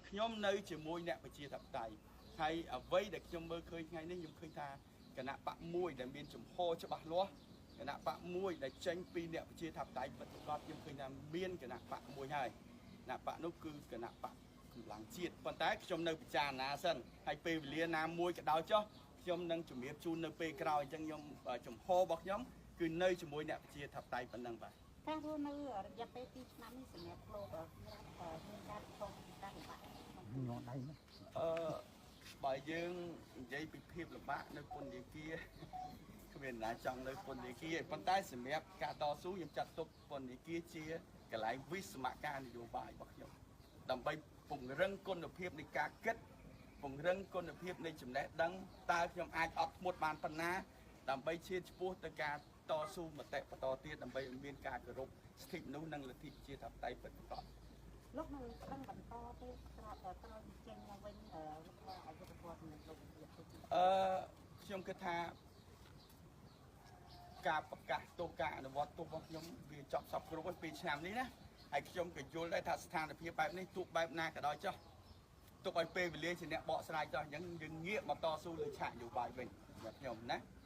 ខ្ញុំនៅជាមួយអ្នកប្រជាធិបតេយ្យ ហើយអ្វីដែលខ្ញុំមើលឃើញថ្ងៃនេះ ខ្ញុំឃើញថាគណៈបកមួយដែលមានចំហច្បាស់លាស់ គណៈបកមួយដែលចេញពីអ្នកប្រជាធិបតេយ្យពិតប្រាកដ ខ្ញុំឃើញថាមានគណៈបកមួយហើយ គណៈបកនោះគឺគណៈបកកម្លាំងជាតិ។ ប៉ុន្តែខ្ញុំនៅពិចារណាសិន ហើយពេលវេលាណាមួយក៏ដោយចុះ ខ្ញុំនឹងជំរាបជូននៅពេលក្រោយ។ អញ្ចឹងខ្ញុំចំហរបស់ខ្ញុំគឺនៅជាមួយអ្នកប្រជាធិបតេយ្យប៉ុណ្ណឹង។ បាទ ការរស់នៅរយៈពេល2ឆ្នាំនេះ សម្រាប់លោកមានការប្រឈមការលំបាកញ័រដៃ? អឺបើយើងនិយាយពីភាពលំបាកនៅពន្ធនាគារ គ្មានណាចង់នៅពន្ធនាគារ ប៉ុន្តែសម្រាប់ការតស៊ូ ខ្ញុំចាត់ទុកពន្ធនាគារជាកន្លែងវិស្មការនយោបាយរបស់ខ្ញុំ ដើម្បីពង្រឹងគុណភាពនៃការគិត ពង្រឹងគុណភាពនៃចំណេះដឹង តើខ្ញុំអាចអត់ធ្មត់បានប៉ុណ្ណា ដើម្បីឈានឆ្ពោះទៅការតស៊ូមតិបន្តទៀត ដើម្បីឲ្យមានការគោរពសិទ្ធិមនុស្សនិងលទ្ធិប្រជាធិបតេយ្យពិតប្រាកដ។ លោកនៅប្តឹងបន្តទេ ក្រោយក្រោយចេញមកវិញ លោកអយុធធម៌នឹងលោកទៀត? អឺខ្ញុំគិតថាការប្រកាសទោស ការអនុវត្តទោសរបស់ខ្ញុំវាចប់សពគ្រប់ហើយ2ឆ្នាំនេះណា ហើយខ្ញុំក៏យល់ដែរថាស្ថានភាពបែបនេះ ទោះបែបណាក៏ដោយចុះ ទុកឲ្យពេលវេលាជាអ្នកបកស្រាយចុះ។ អញ្ចឹងយើងងាកមកតស៊ូលើឆាកនយោបាយវិញសម្រាប់ខ្ញុំណា។